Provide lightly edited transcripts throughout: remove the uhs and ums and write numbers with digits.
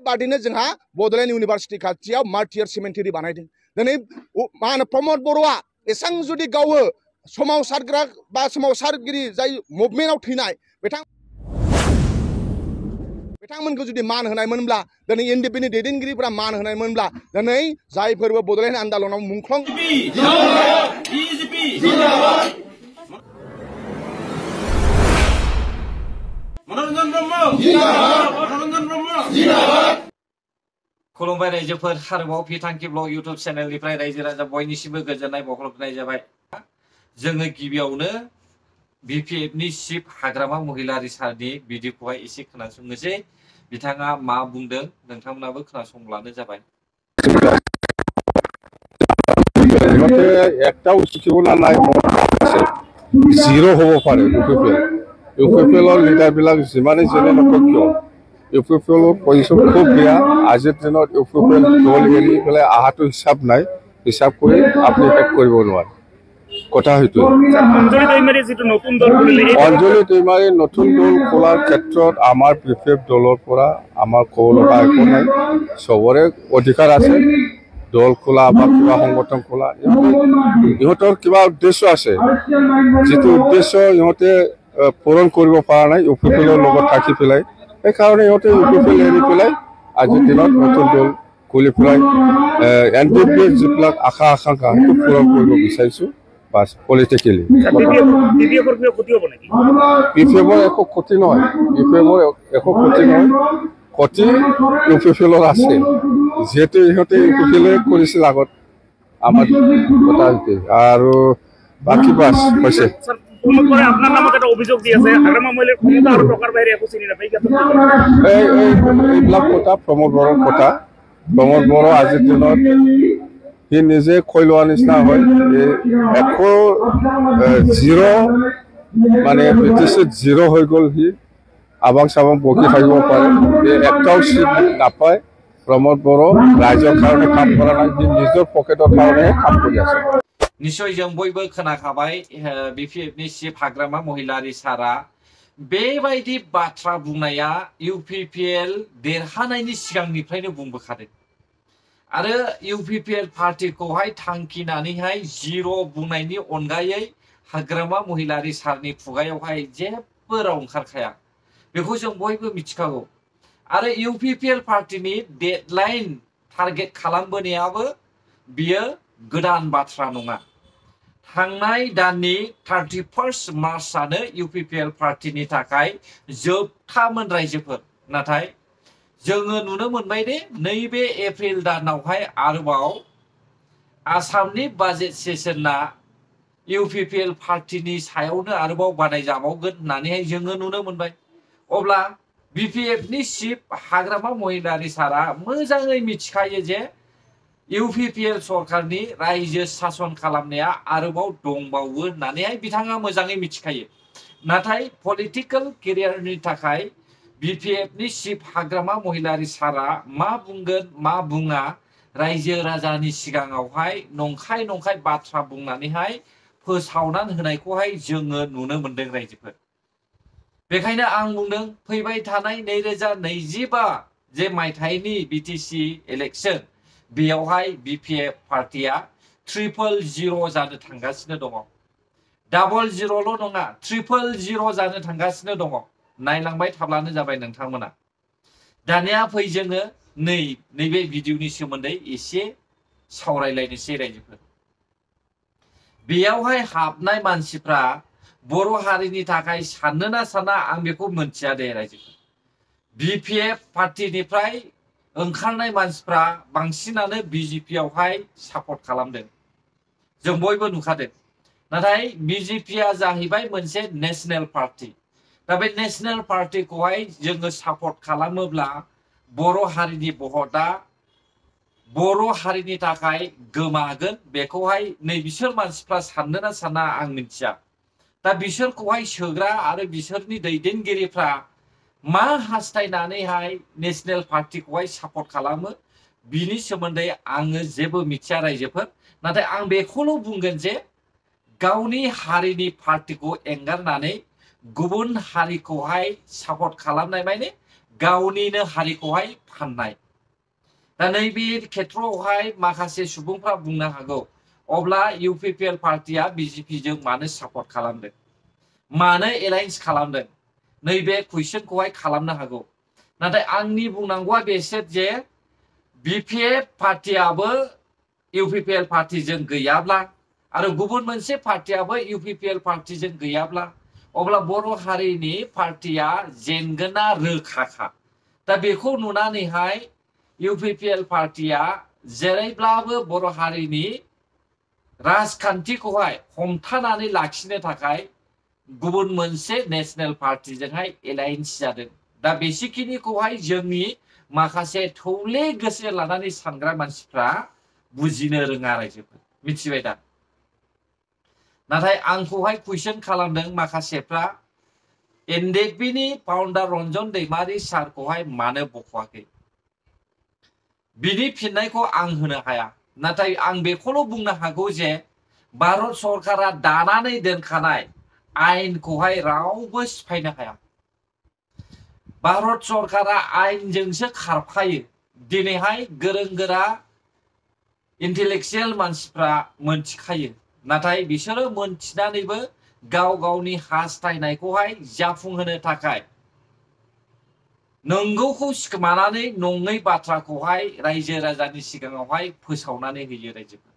बादिनो जोंहा बड'लेण्ड इउनिभार्सिटि खाथियाव मार्टियार सिमेन्टारि बानायदों दिनै मा होनो प्रमद बर'आ एसां जुदि गावो सोमावसारग्रा बा सोमावसारगिरि जाय मुभमेन्टआव थैनाय बिथांमोनखौ जुदि मान होनायमोनब्ला दिनै एनडिपिनि दैदेनगिरिफोरा मान होनायमोनब्ला दिनै जायफोरबो बड'लेण्ड आन्दोलनाव मुंख्लं खुलुमबाय रायजोफोर आरोबाव फिथांखि ब्लग इउट्युब चेनेलनिफ्राय रायजो राजा बयनिसिमबो गोजोननाय बावहरनाय जाबाय। जोङो गिबियावनो बिपिएफनि चिफ हाग्रामा महिलारि सारनि भिडिअखौहाय एसे खोनासंनोसै बिथाङा मा बुंदों नोंथांमोनाबो खोनासंब्लानो जाबाय। একটা উচিতনা নাই জিৰ' হ'ব পাৰে ইউপিপিএলৰ লিডাৰবিলাক যিমানেই যেনে নকওক কিয় ইউপিপিএলৰ পজিশ্যন খুব বেয়া। আজিৰ দিনত ইউপিপিএল দল এৰি পেলাই অহাটো হিচাপ নাই, হিচাপ কৰি আপুনি শেষ কৰিব নোৱাৰে। কথা হয়তো অঞ্জলি দৈমাৰী নতুন দল খোলাৰ ক্ষেত্ৰত আমাৰ বিপিএফ দলৰ পৰা আমাৰ ক'ব লগা একো নাই, চবৰে অধিকাৰ আছে দল খোলা বা কিবা সংগঠন খোলা। ইহঁতৰ কিবা উদ্দেশ্য আছে, যিটো উদ্দেশ্য ইহঁতে পূৰণ কৰিব পৰা নাই ইউপিপিএলৰ লগত থাকি পেলাই। সেইকাৰণে ইহঁতে ইউপিপিএল এৰি পেলাই আজিৰ দিনত নতুন দল খুলি পেলাই এনডিপিৰ যিবিলাক আশা আকাংক্ষা সেইটো পূৰণ কৰিব বিচাৰিছোঁ। বাস পলিটিক্যালি বিপিএফৰ একো ক্ষতি নহয়, বিপিএফৰ একো ক্ষতি নহয়, ক্ষতি ইউপিপিএলৰ আছে যিহেতু ইহঁতে ইউপিপিএলে কৰিছিল আগত আমাৰ কথা হৈছে। আৰু বাকী বাছ হৈছে এইবিলাক কথা প্ৰমোদ বড়োৰ কথা। প্ৰমোদ বড়ো আজিৰ দিনত সি নিজে কৈ লোৱা নিচিনা হয়, একো জিৰ' মানে ব্ৰিটিছত জিৰ' হৈ গ'ল। সি আবাং চাবাং বকি থাকিব পাৰে, একটাও চিট নাপায়। প্ৰমোদ বড়ো ৰাইজৰ কাৰণে কাম কৰা নাই, সি নিজৰ পকেটৰ কাৰণেহে কাম কৰি আছে। निश्चय जों बयबो खोनाखाबाय बिपिएफनि चिफ हाग्रामा महिलारि सारा बेबायदि बाथ्रा बुंनाया इउपिपिएल देरहानायनि सिगांनिफ्रायनो बुंबोखादों आरो इउपिपिएल पार्टीखौहाय थांखिनानैहाय जिर' बुंनायनि अनगायै हाग्रामा महिलारि सारनि खुगायावहाय जेबो राव ओंखारखाया, बेखौ जों बयबो मिथिखागौ। आरो इउपिपिएल पार्टीनि डेडलाइन टारगेट खालामबोनायाबो बियो गोदान बाथ्रा नङा। थांनाय दाननि 31 मार्चआनो इउपिपिएल पार्टीनि थाखाय जोबथामोन रायजोफोर। नाथाय जोङो नुनो मोनबाय दे नैबे एप्रिल दानावहाय आरोबाव आसामनि बाजेट सेसना इउपिपिएल पार्टीनि सायावनो आरोबाव बानायजाबावगोन होननानैहाय जोङो नुनो मोनबाय। अब्ला बिपिएफनि चिफ हाग्रामा महिलारि सारा मोजाङै मिथिखायो जे इउपिपिएल सरकारनि रायजो सासन खालामनाया आरोबाव दंबावो होननानैहाय बिथाङा मोजाङै मिथिखायो। नाथाय पलिटिकल केरियारनि थाखाय बिपिएफनि चिफ हाग्रामा महिलारि सारा मा बुंगोन मा बुङा रायजो राजानि सिगाङावहाय नंखाय नंखाय बाथ्रा बुंनानैहाय फोसावनानै होनायखौहाय जोङो नुनो मोनदों रायजोफोर। बेखायनो आं बुंदों फैबाय थानाय 2025 जे मायथाइनि बिटिसि इलेक्शन बेयावहाय बिपिएफ पार्टीया 000 जानो थांगासिनो दङ। डाबल जिर'ल' नङा 000 जानो थांगासिनो दङ। नायलांबाय थाब्लानो जाबाय नोंथांमोना। दानिया फै जोङो नैबे भिडिअनि सोमोन्दै एसे सावरायलायनोसै रायजोफोर। बेयावहाय हाबनाय मानसिफ्रा बर' हारिनि थाखाय साननो ना साना आं बेखौ मोनथिया दे रायजोफोर। बिपिएफ पार्टीनिफ्राय ओंखारनाय मानसिफ्रा बांसिनानो बिजेपियावहाय सापर्ट खालामदों, जों बयबो नुखादों। नाथाय बिजेपिया जाहैबाय मोनसे नेशनेल पार्टी। दा बे नेशनेल पार्टीखौहाय जोङो सापर्ट खालामोब्ला बर' हारिनि भटआ बर' हारिनि थाखाय गोमागोन, बेखौहाय नै बिसोर मानसिफ्रा साननो ना साना आं मिथिया। दा बिसोरखौहाय सोग्रा आरो बिसोरनि दैदेनगिरिफ्रा मा हास्थायनानैहाय नेशनेल पार्टीखौहाय सापर्ट खालामो बिनि सोमोन्दै आङो जेबो मिथिया रायजोफोर। नाथाय आं बेखौल' बुंगोन जे गावनि हारिनि पार्टीखौ एंगारनानै गुबुन हारिखौहाय सापर्ट खालामनाय माने गावनिनो हारिखौहाय फाननाय दा नैबे खेथ्रआवहाय माखासे सुबुंफ्रा बुंनो हागौ अब्ला इउपिपिएल पार्टिया बिजेपिजों मानो सापर्ट खालामदों मानो एलायन्स खालामदों नैबे कुइसनखौहाय खालामनो हागौ नाथाय आंनि बुंनांगौआ बेसो जे बिपिएफ पार्टियाबो इउपिपिएल पार्टिजों गैयाब्ला आरो गुबुन मोनसे पार्टियाबो इउपिपिएल पार्टिजों गैयाब्ला अब्ला बर' हारिनि पार्टिया जेनगोना रोखाखा दा बेखौ नुनानैहाय इउपिपिएल पार्टिया जेरैब्लाबो बर' हारिनि राजखान्थिखौहाय हमथानानै लाखिनो थाखाय गुबुन मोनसे नेशनेल पार्टिजोंहाय एलायन्स जादों दा बेसिखिनिखौहाय जोंनि माखासे थौले गोसो लानानै सानग्रा मानसिफ्रा बुजिनो रोङा रायजोफोर मिथिबाय दा नाथाय आंखौहाय कुइसन खालामदों माखासेफ्रा एनडिएफबिनि फाउन्डार रन्जन दैमारि सारखौहाय मानो बख'वाखै बिनि फिननायखौ आं होनो हाया नाथाय आं बेखौल' बुंनो हागौ जे भारत सरकारा दानानै दोनखानाय आयेनखौहाय रावबो सिफायनो हाया भारत सरकारा आयेनजोंसो खारफायो दिनैहाय गोरों गोरा इन्टेलेक्चुयेल मानसिफ्रा मोनथिखायो नाथाय बिसोरो मोनथिनानैबो गाव गावनि हास्थायनायखौहाय जाफुंहोनो थाखाय नंगौखौ सिखोमानानै नङै बाथ्राखौहाय रायजो राजानि सिगाङावहाय फोसावनानै होयो रायजोफोर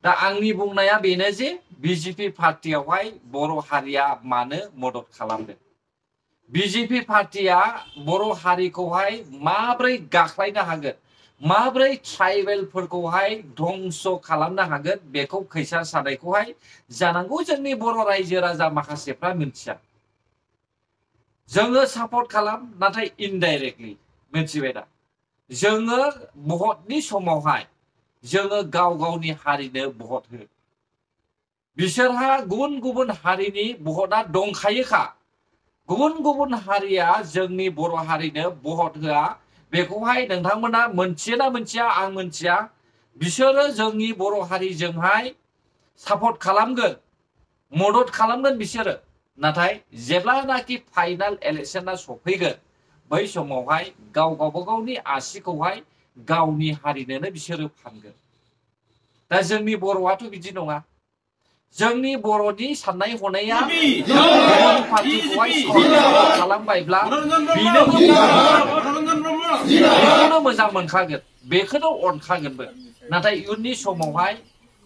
दा आंनि बुंनाया बेनो जे बिजेपि पार्टियावहाय बर' हारिया मानो मदद खालामदों बिजेपि पार्टिया बर' हारिखौहाय माब्रै गाख्लायनो हागोन माब्रै ट्राइबेलफोरखौहाय धंस खालामनो हागोन बेखौ खैसार सानायखौहाय जानांगौ जोंनि बर' रायजो राजा माखासेफ्रा मिथिया जोङो सापर्ट खालाम नाथाय इनडाइरेक्टलि मिथिबाय दा जोङो भटनि समावहाय जोङो गाव गावनि हारिनो भट हो बिसोरहा गुबुन गुबुन हारिनि भटआ दंखायोखा गुबुन गुबुन हारिया जोंनि बर' हारिनो भट होआ बेखौहाय नोंथांमोना मोनथियोना मोनथिया आं मोनथिया बिसोरो जोंनि बर' हारिजोंहाय सापर्ट खालामगोन मदद खालामगोन बिसोरो नाथाय जेब्लानाखि फाइनाल इलेक्शना सफैगोन बै समावहाय गाव गावबागावनि आसिखौहाय गावनि हारिनोनो बिसोरो फानगोन दा जोंनि बर'आथ' बिदि नङा जोंनि बर'नि साननाय हनाया गुबुन पार्टिखौहाय सापर्ट खालामबायब्ला बेखौनो मोजां मोनखागोन बेखौनो अनखागोनबो नाथाय इयुननि समावहाय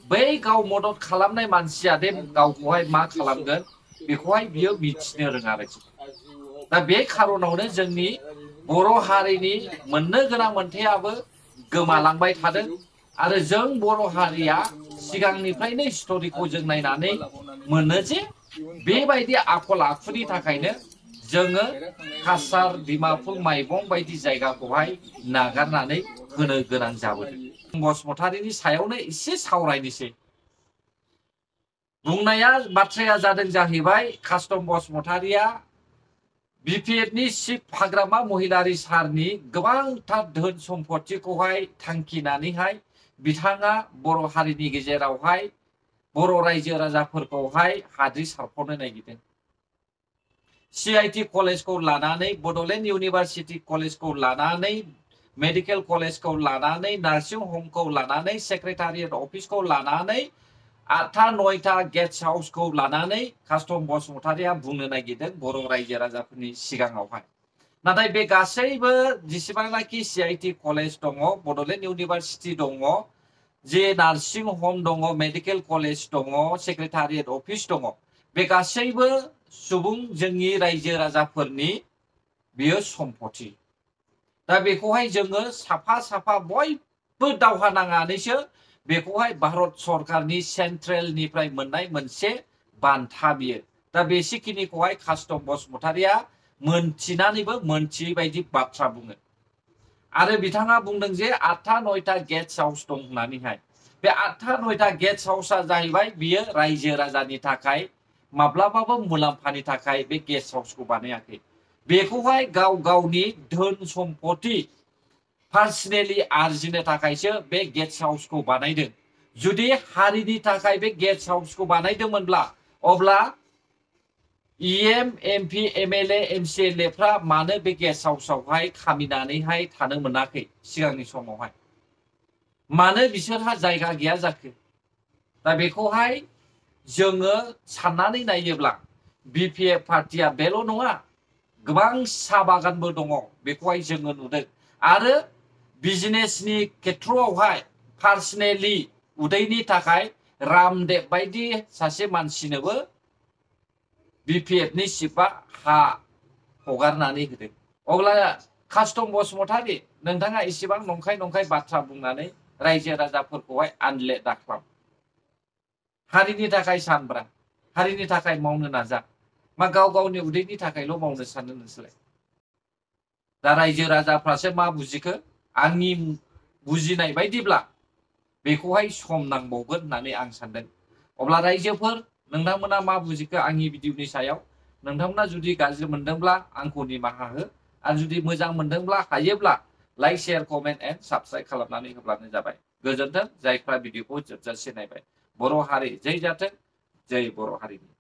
बै गाव मदद खालामनाय मानसिया दे गावखौहाय मा खालामगोन बेखौहाय बियो मिथिनो रोङा आरोखि दा बे खारनावनो जोंनि बर' हारिनि मोननो गोनां मोनथायाबो गोमालांबाय थादों आरो जों बर' हारिया सिगांनिफ्रायनो हिस्टरिखौ जों नायनानै मोनो जे बेबायदि आखल आखुनि थाखायनो जोङो काछार डिमापुर माइबं बायदि जायगाखौहाय नागारनानै होनो गोनां जाबोदों बसुमतारीनि सायावनो एसे सावरायनोसै बुंनाया बाथ्राया जादों जाहैबाय कास्टम बसुमतारीया बिपिएफनि चिफ हाग्रामा महिलारी सारनि गोबांथार धोन सम्पतिखौहाय थांखिनानैहाय बिथाङा बर' हारिनि गेजेरावहाय बर' रायजो राजाफोरखौहाय हाद्रि सारफ'नो नागिरदों CIT कलेजखौ लानानै बड'लेण्ड इउनिभारसिटि कलेजखौ लानानै मेडिकेल कलेजखौ लानानै नार्सिं हमखौ लानानै सेक्रेटारियेट अफिसखौ लानानै 8था 9था गेस्ट हाउसखौ लानानै कास्टम बसुमतारीया बुंनो नागिरदों बर' रायजो राजाफोरनि सिगाङावहाय नाथाय बे गासैबो जेसेबांनाखि CIT कलेज दङ बड'लेण्ड इउनिभारसिटि दङ जे नार्सिं हम दङ मेडिकेल कलेज दङ सेक्रेटारियेट अफिस दङ बे गासैबो सुबुं जोंनि रायजो राजाफोरनि बियो सम्पति दा बेखौहाय जोङो साफा साफा बयबो दावहा नांनानैसो बेखौहाय भारत सरकारनि सेन्ट्रेलनिफ्राय मोननाय मोनसे बान्था बियो दा बेसिखिनिखौहाय कास्टम बसुमतारीया मोनथिनानैबो मोनथियै बायदि बाथ्रा बुङो आरो बिथाङा बुंदों जे 8था 9था गेस्ट हाउस दं होननानैहाय बे 8था 9था गेस्ट हाउसआ जाहैबाय बियो रायजो राजानि थाखाय माब्लाबाबो मुलाम्फानि थाखाय बे गेस्ट हाउसखौ बानायाखै बेखौहाय गाव गावनि धोन सम्पति पार्सनेलि आरजिनो थाखायसो बे गेस्ट हाउसखौ बानायदों जुदि हारिनि थाखाय बे गेस्ट हाउसखौ बानायदोंमोनब्ला अब्ला EM MP MLA MCLA फ्रा मानो बे गेस्ट हाउसावहाय खामिनानैहाय थानो मोनाखै सिगांनि समावहाय मानो बिसोरहा जायगा गैया जाखो दा बेखौहाय जोङो साननानै नायोब्ला BPF पार्टिया बेल' नङा गोबां साहा बागानबो दङ बेखौहाय जोङो नुदों आरो बिजनेसनि खेथ्रआवहाय पार्सनेलि उदैनि थाखाय रामदेब बायदि सासे मानसिनोबो BPF नि चिफआ हा हगारनानै होदों अब्ला कास्टम बसुमतारी नोंथाङा इसेबां नंखाय बाथ्रा बुंनानै रायजो राजाफोरखौहाय आनले दाख्लाम हारिनि थाखाय सानब्रा हारिनि थाखाय मावनो नाजा मा गाव गावनि उदैनि थाखायल' मावनो सानो नोंसोरलाय दा रायजो राजाफ्रासो मा बुजिखो आंनि बुजिनाय बायदिब्ला बेखौहाय सम नांबावगोन होननानै आं सानदों अब्ला रायजोफोर नोंथांमोना मा बुजिखो आंनि भिडिअनि सायाव नोंथांमोना जुदि गाज्रि मोनदोंब्ला आंखौ निमाहा हो आरो जुदि मोजां मोनदोंब्ला हायोब्ला like share comment and subscribe खालामनानै होब्लानो जाबाय गोजोन्थों जायफ्रा भिडिअखौ जोबजासे नायबाय बर' हारि जै जाथों जै बर' हारिनि